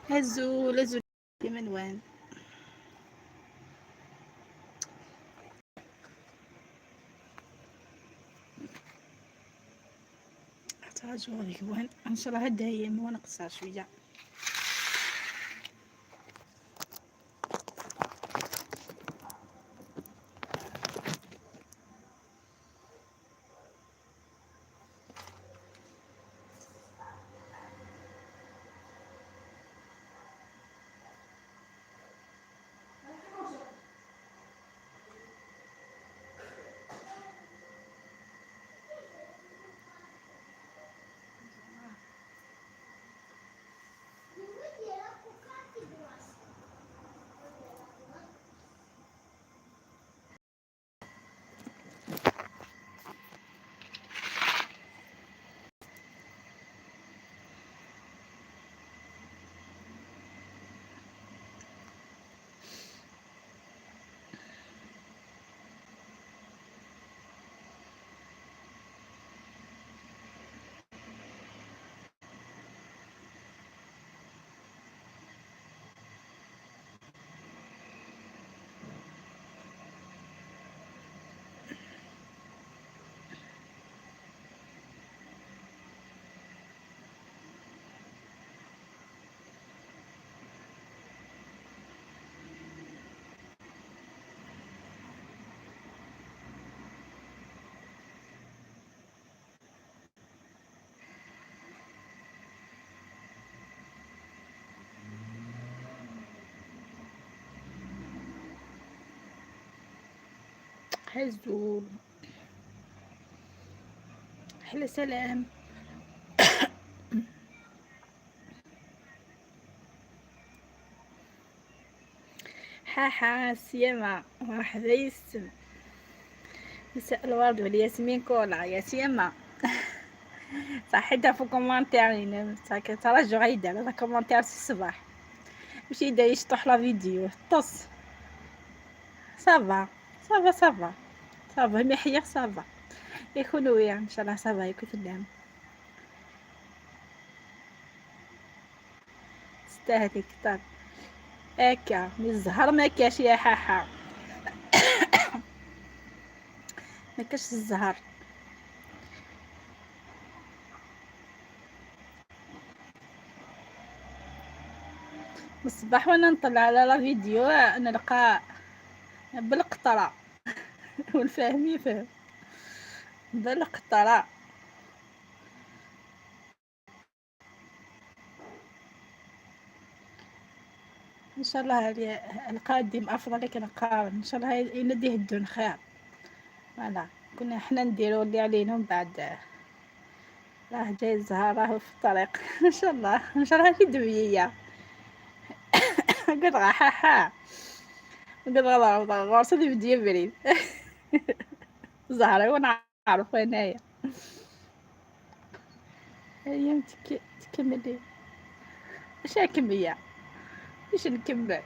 هزو لزو من وين تراجعوا وين ان شاء الله هدا هي ونقصها شوية. هزول أحلى سلام. حاحا سيما مرحبا يسم، مساء الورد والياسمين كولا يا سيما. صحيتها في commentaire ترجع غيدا على commentaire في الصباح مشي يدا يشطح la vidéo طص. ça va ça va ça va ça va محيا ça va يكونوا ويا ان شاء الله ça va يكون اللام تستاهل كتر هكا من الزهر ما كاش يا حاحا. ما كاش الزهر. من الصباح وانا نطلع على la vidéo نلقى بالقطره والفاهم يفهم بالقطره. ان شاء الله القادم افضل، لكن نقارن ان شاء الله ينديه الدون خير. voilà كنا حنا نديرو اللي علينا ومن بعد راه جاي الزهر راه في الطريق. ان شاء الله ان شاء الله في دبيه قد حاحا قد غرصة بدي بريد زهرة ونعرف انايا ايام تكملي اش كمية باش نكمل.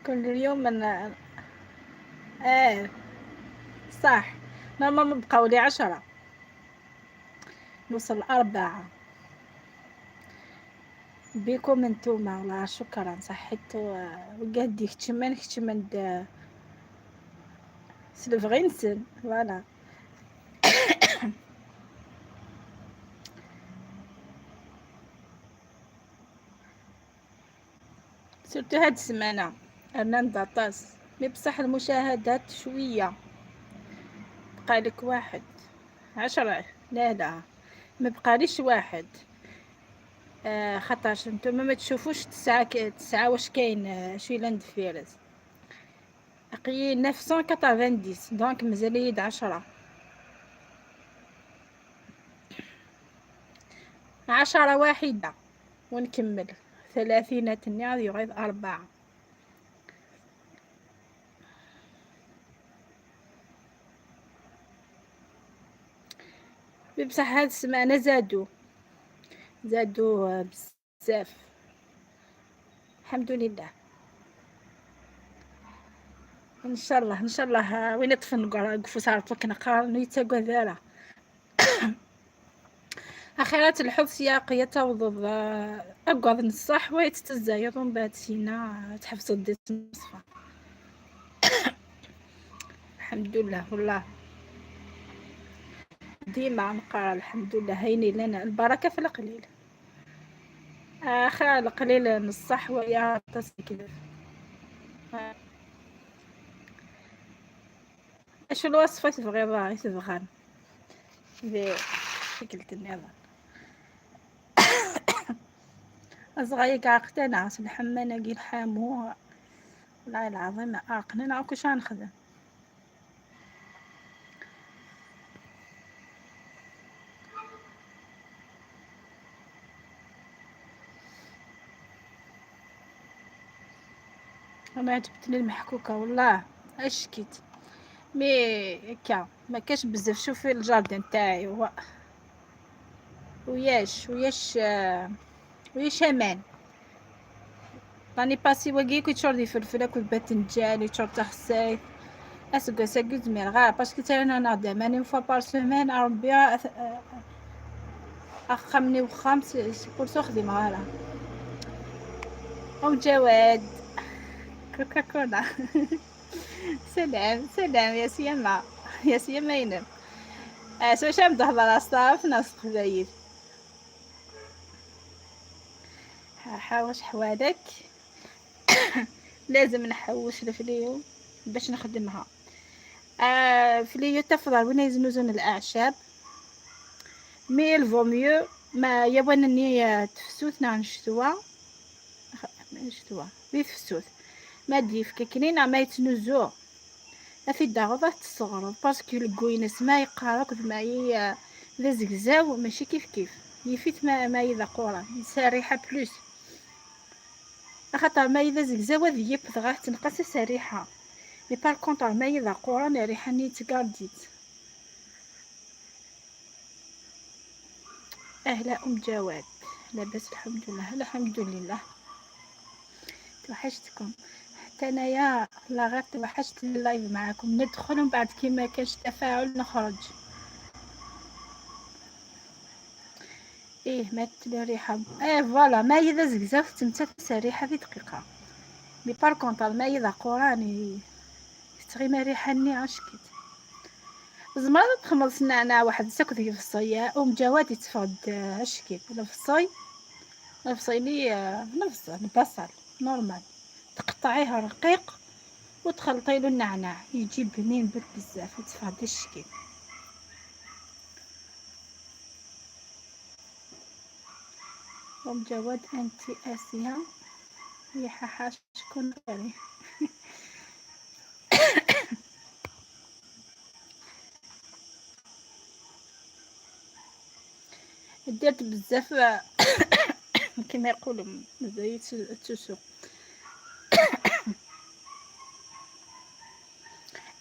كل يوم من ايه صح normalement بقاو لي 10 نوصل 4 بكم انتوما. والله شكرا صحيتو وقادي كتشمن كتشمن سلفغينسن voilà. surtout هاد السمانة انا ندطاس mais بصح المشاهدات شوية بقالك 1 10 لا لا ما بقاليش 1. خاطرش نتوما ما تشوفوش 9 واش كاين شي لاند فيرز اقي 990 donc مازال يد 10 10 واحدة ونكمل 30 تنيا يغيظ 4. بصح هاد السمانة زادو بزاف الحمد لله. ان شاء الله ان شاء الله وين طفن قفوس عرفك نقار نيتا قذالة. أخيرات الحب سياقية توضض أقعد نصح ويتتزايد ومن بعد سينا تحفظ ديت الوصفة. الحمد لله والله ديما نقرا الحمد لله هيني لنا البركة في القليل. آخر القليل نصح ويا تسكيف. اش الوصفة تبغي تبغان بشكل النظام. أصغايا كاع اقتنعت الحمانة كي الحامو والله العظيم أقننا كلشي غنخدم. ما عجبتني المحكوكة والله اشكيت mais كا ما كاش بزاف. شوفي ال jardin تاعي وياش وياش وياش امان راني باسي واكي كنت شردي فلفله كنت باذنجان يشرب تخساي اسكو ساكو زمير غا parce que تا انا نخدم une fois par semaine ربي اخمني وخمس pour ça خدم غالا. ام جواد كوكاكولا سلام سلام يا سيما يا سيما ينم سو شام تهضر اصطاف ناس قبايل. ها واش حوالك؟ لازم نحوش الفليو باش نخدمها. فليو تفضل وين يزنوزون الاعشاب mais il vaut mieux ما يبان اني تفسوت نشتوا نشتوا في تفسوت ما ديف كاكنين ما يتنزو في داغوضة تصغر parce que الكوينس ما يقارك ما هي ذا زكزاو ماشي كيف كيف يفيت ما يذا قورا يسا ريحة plus خاطر ما يذا زكزاو ذيب دغا تنقص ريحة mais par contre ما يذا قورا ريحة ني تكارديت. اهلا ام جواد لاباس الحمد لله الحمد لله توحشتكم حتى انايا لا غير توحشت ال live معاكم. ندخل ومن بعد كيما كانش تفاعل نخرج. ايه مات الريحة ايه voilà ما اذا زكزاف تمتى الريحة في دقيقة mais par contre ما اذا قراني تغيما ريحه ني عشكيت زمان تخمص النعناع واحد ساكت في الصيا ام جواد يتفقد اشكيت الفصي الفصي لي نفس البصل normal تقطعيه رقيق وتخلطي له النعناع يجي بنين بزاف وتفقد الشكل. ام جواد انت اسيا يا حاحا شكون غيري. درت بزاف كما يقولوا زيت التسوق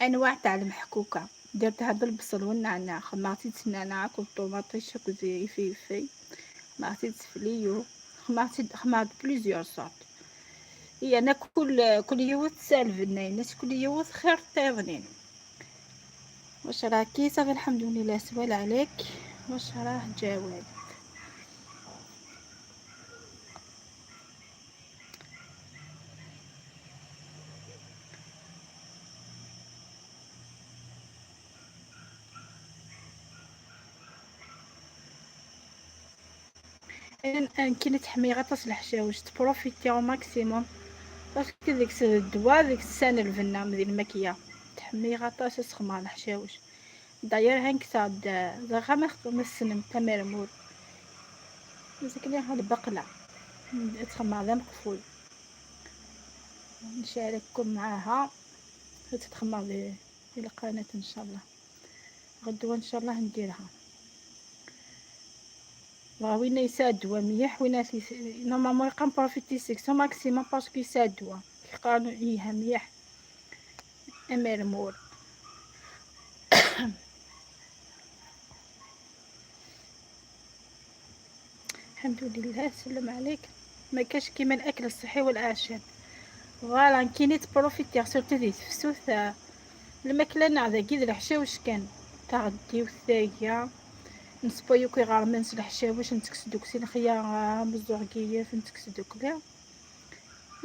انواع تاع المحكوكه درتها بالبصل والنعناع خمرتي النعناع والطوماطيش وزي في خمرتي فليو خمرت plusieurs sortes. هي انا كل يوم تسالفني الناس كل يوم خير تاضنين. واش راكي؟ صافي الحمد لله. سوال عليك واش راه جواد؟ انا كي تحمي غطس الحشاوش تبروفيتي au maximum parce que ديك الدوا ديك السنة الفنا من الماكيه تحمي غطاس سخمه الحشاوش داير هانك صاد زغا ما السنم تمرمور مسكني هاد البقله تخمر ذا مقفول نشارككم معاها تتخمر في القناة ان شاء الله غدوه ان شاء الله نديرها. وين يسادوا مليح وين normalement يبقى profiter سيكسو maximum parce que يسادوا يقالو ايها مليح امرمور. الحمد لله سلم عليك. ما كاش كيما الاكل الصحي والاعشاب voilà كاين تبروفيتي surtout دي تفسوث الماكلة ناع ذاكي الحشاوش كان تغدي وثايا نسبويو كي غارمن الحشاوش نتكسدوك سي الخيار مزوغ نتكسدوك لا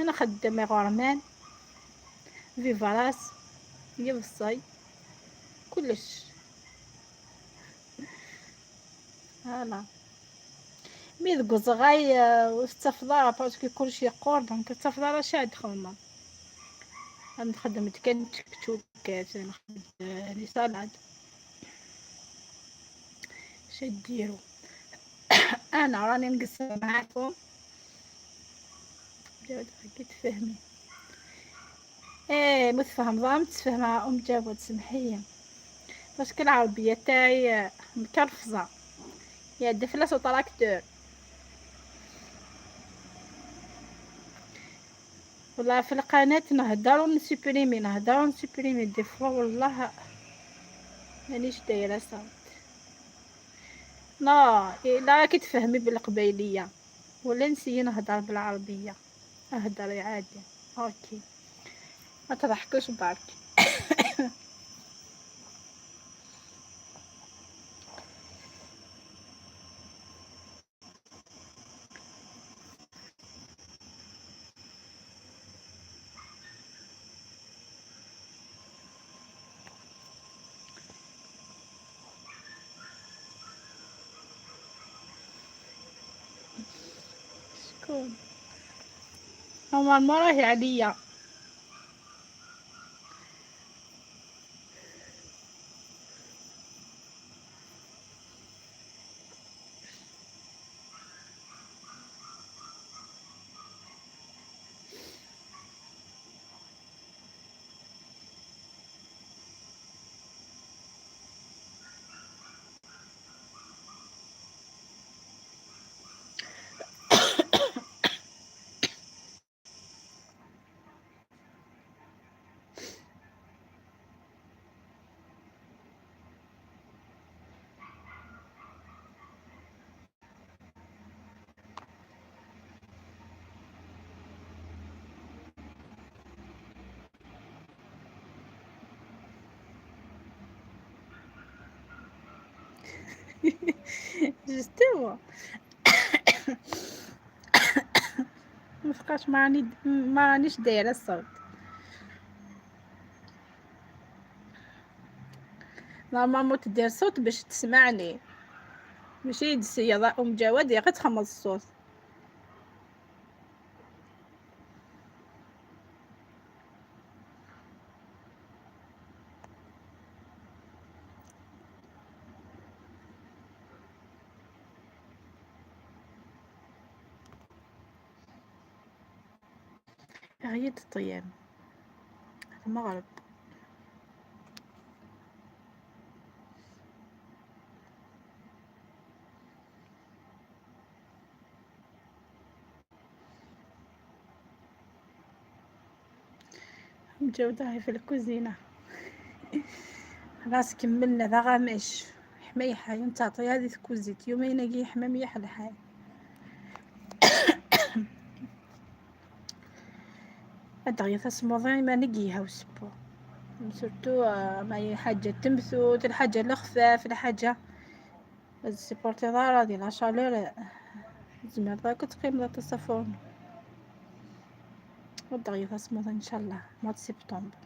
انا خدام غارمان فيفراس يبصي كلش voilà mais ذك زغاي وستفضل parce que كلشي يقور donc تفضل اش عاد خدمة نخدم كان تكتوكات نخدم les salades اش ديرو. انا راني نقصر معاكم جواد كي تفهمي. ايه متفهم ضام تفهم ام جواد سمحيه parce que العربية تاعي مكرفزه يا دفلس وطراكتور. والله في القناة نهدر ونسوبريمي نهدر ونسوبريمي des fois والله مانيش دايرة صوت. لا لا كي تفهمي بالقبيليه ولا نسيي نهدر بالعربية اهدري عادي OK ما تضحكوش برك. شكون normalement راهي عليا. justement مفقاش ما رانيش دايرة الصوت. normalement تدير صوت باش تسمعني ماشي السيدة ام جواد يا غير تخمض الصوت. غير الطياب المغرب. مجودة في الكوزينة. خلاص كملنا ذا غامش حميحة يوم تعطي هذه كوزيت يومين كي حمام الحال. دغيا تسموضي ما نقيها وسبو سورتو ما هي حاجة تمثوت الحاجة الخفاف الحاجة سيبورتي دار هادي لا شالور زعما داك تقيم لا تصفون. ودغيا تسموضي ان شاء الله mois septembre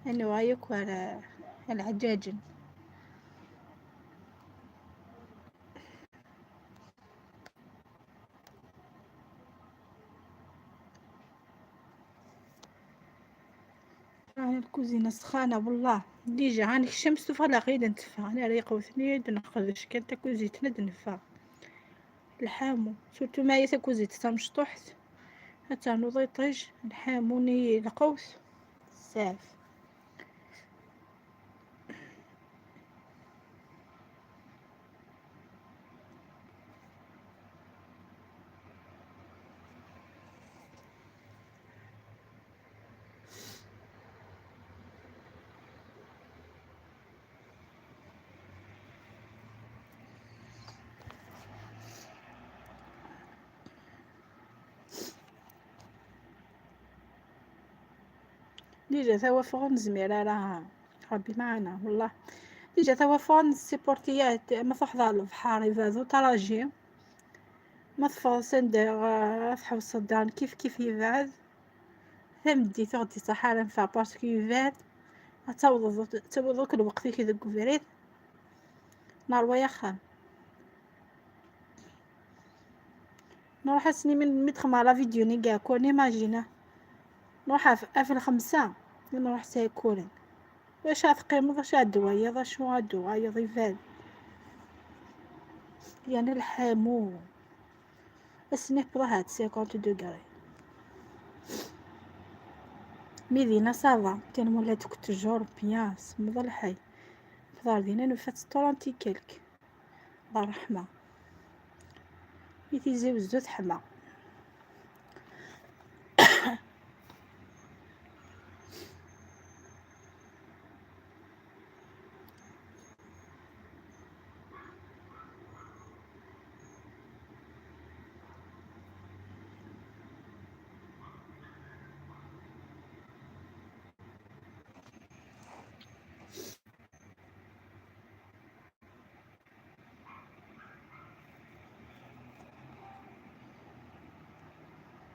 انو رايك ولا العجاجن. راهي الكوزينة سخانة والله déjà هاني الشمس فلا غير نتفا انا ريق وثني نخرج كان تا كوزيتنا نفا الحامو surtout معايا تا كوزيت تا مشطوحت حتى نوض يطيج الحاموني القوس بزاف. déjà توافق نزمير راه ربي معنا والله. déjà توافون سيبورتيات ما تروح البحر يبعدو تراجي ما تفضل سندر تحوس الدار كيف كيف يبعد ثمدي تغدي صحارى نفع parce que يبعد توضوك الوقت كي ذوك فريد نروى يا نروح سني من مدخل على فيديو نيكا كون ايماجينا نروح في 5 نروح ساكولن واش تقيمض واش الدوايا شو الدوايا ضيفان يعني الحامو السنة بضهات 50 degrés ميدينا ça va كان ولات toujours bien سمض الحي فضل دينا نفات 30 quelques الله الرحمة ميتيزي وزو تحمى.